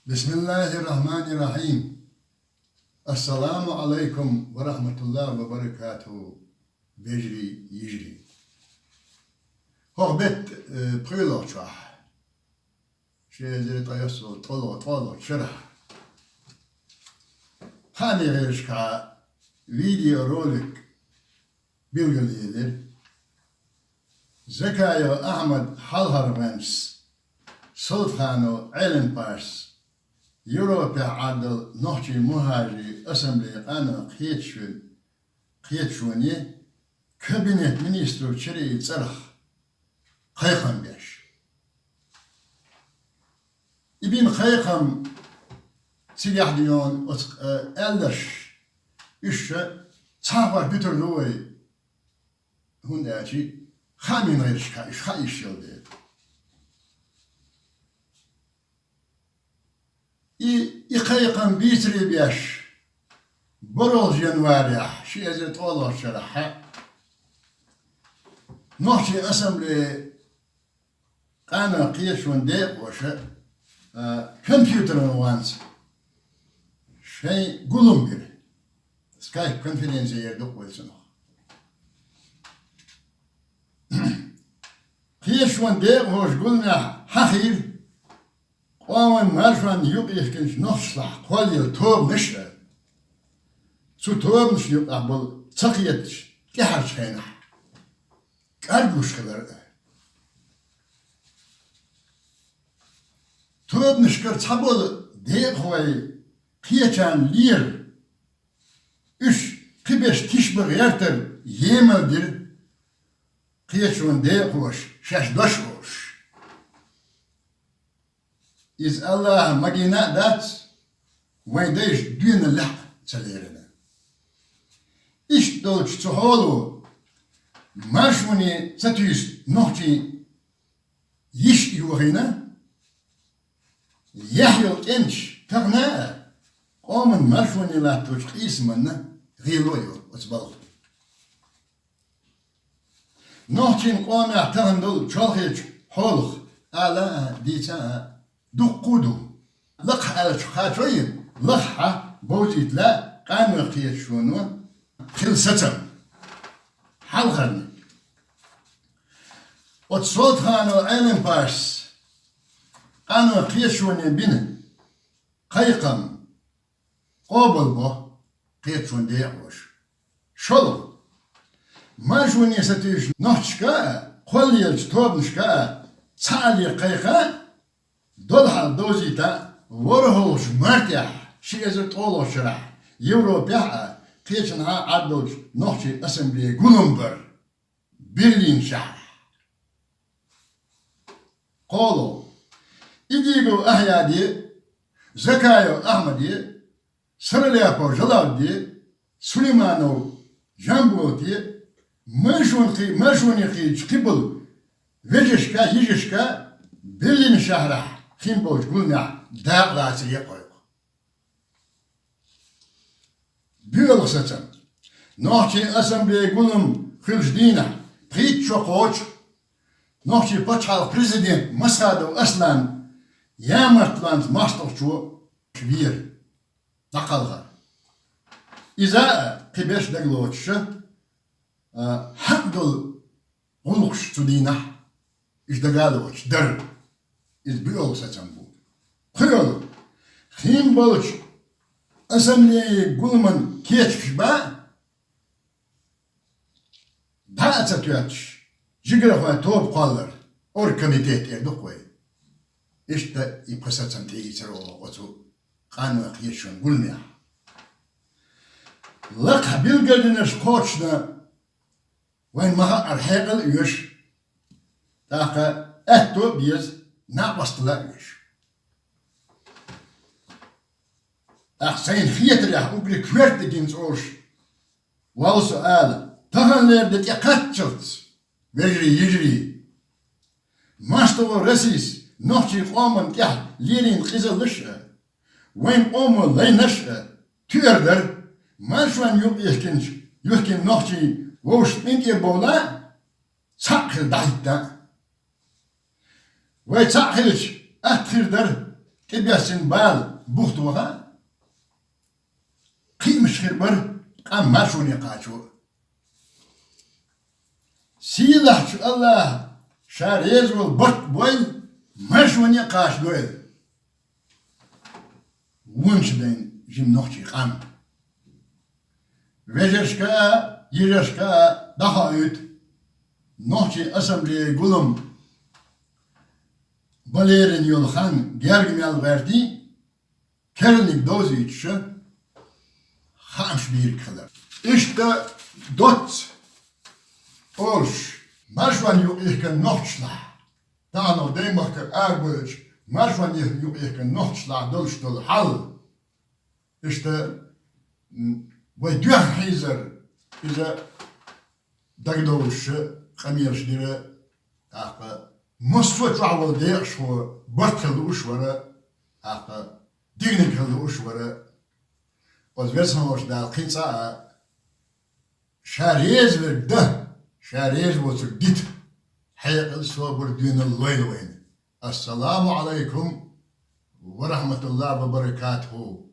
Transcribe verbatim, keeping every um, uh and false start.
بسم الله الرحمن الرحيم. السلام عليكم ورحمة الله وبركاته. Вежарий, йижарий. ХӀокху беттан, э, пхуьйлагӀчохь, ши эзар ткъаесна ткъолгӀа, ткъолгӀачу шарахь, хьанехьаршка видеоролик билгалъелира. Закаев Ахьмад хьалхарвенча, Солтханов Ӏелин-Пашас Европехь Ӏаддал нохчийн мухӀажарийн ассамблеи къанойн кхеташо-, кхеташоне кабинет министров чарий цӀарах кхайкхам беш. И бина кхайкхам цигахь дуьйна оцу, э, аьлларш, уьш ша цхьа хӀорш дуьтур ду вай, хӀунда аьлча хаамийн гӀирсашка уьш хаа йиш йолу дела. И, и кхайкхам бийцаре беш, бархӀалгӀачу январехь, ши эзар ткъолгӀачу шарахь, Нохчийн ассамблеи къанойн кхеташонан декъаша, а, компьютеран ванца шайн гулам бира. Скайп-конференци яр ду-кх вай цунах. Кхеташонан декъахоша гуламехь хьахийра къоман маршонна юкъайихкинчу нохчашлахь кхоллаелла тобанаш а, цу тобанашна юкъахь болу ца кхеташ тӀаьхьарчу хенахь кӀарглуш хилар а. Тобанашкара цхьаболу декъахой кхечарна лера, уьш кхиберш тиша бан гӀертар емал дира, кхеташонан декъахоша шаьш дош олуш. Иза АллахӀан магийна а дац, вайн дайша доьналлехь а ца лерина. Иштта долчу цу хьоло маршоне ца туьйсу нохчийн йиш а йохийна, яхь йолу кӀенташ тахана а къоман маршоне латточу къийсаманна гӀело а йо оцу балхана. Нохчийн къомехь тахана долу чолхечу хьолах ала а, дийца а дуккха а ду. Лакхахь аьллачух кхачой, лахахь бовзийта лаьа къанойн кхеташоно хилла сацам. Хьалхарниг. Оцу Солтханов Ӏелин-Пашас къанойн кхеташоне бина кхайкхам къобалбо кхеташонан декъахоша. ШолгӀа. Маршоне сатуьйсучу нохчашка а, кхоллаеллачу тобанашка а цхьаалле кхайкха, долу хьал довзийта ворхӀалгӀачу мартехь, ши эзар ткъолгӀачу шарахь, Европехь а, кхечанхьа а Ӏаддолчу нохчийн ассамблеи гулам бар Берлин шахьарахь. КхоалгӀа. Идигов Ахьяде, Закаев Ахьмаде, Саралепов Жалавде, Сулейманов Жамболате, маршоне кхи-, маршоне кхийтачу кхиболу вежаршка, йижаршка Берлин шахьарахь хин болчу гуламехь дакъалацаре кхойкху. БоьалгӀа сацам. Нохчийн ассамблеи гулам хуьлучу дийнахь пхийтта шо кхочу нохчийн пачхьалкхан президент Масхадов Аслан ямартлонца мостагӀчо веара дӀакхалхар. Иза а кхиберш дагалоцуша, а, хьакъ долу гӀуллакхаш цу дийнахь, иза дагалоцуш дара. Иза боьалгӀа сацам бу. КхоалгӀа. Хин болчу ассамблеи гуламан кечамаш бан, дӀа а ца тоьттуш, жигархойн тоба кхоллар, оргкомитет эр ду-кх вай. Иштта и пхи сацам тӀеийцира оха оцу къанойн кхеташонан гуламехь. Лакхахь билгалдинарш кхочушдан, вайн ма-хаъара хьекъал а оьшу, тӀаккха аьтто а беза, накъосталла а оьшу. ТӀаккха сайна хетарехь угрик коьртаниг гина цӀош валла со ала, таханлера де тӀекхаччалц, вежарий, йижарий, мостагӀчо Россис нохчийн къоман тӀехь лелийна къизаллаш а, вайн къомо лайнарш а туьар дара, маршонна юкъайихкинчу, юьхкина нохчийн вовшашна тӀе бовла, цхьаъ хир дӀахӀитта. Вай цхьаъ хилча, атта хир дара, тӀебессина бала бух тоха, кхиамаш хир бара къам маршоне кхачо. Сийлахьчу АллахӀа ша реза волу барт бойла, маршоне кхачадойла вончу дайн жима нохчийн къам. Вежаршка а, йижаршка а дӀахоуьйту, Нохчийн ассамблеи гулам бан лерина йолу хан герга мел гӀертий, керланиг довзуьйтуш, хаамаш бийриг хилар. Иштта доцца олуш, маршонна юкъахкан нохчашлахь, тахана Даймахкара арабевлча, маршонна юкъахкан нохчашлахь долуш долу хьал, иштта, м, вай дуьхьа хьийзар, иза дагадовлуш къамелаш дира, тӀаккха массо а чохь волу декъашхо барт хила лууш вара, тӀаккха диканиг хила лууш вара. Оцу Веза-Воккхачу Дала кхин цкъа а ша реза верг дан, ша реза воцург дита хьекъал, собар, доьналла лойла вайна. Ассаламу Ӏалайкум ва рахьматуллахӀи ва баракатуху.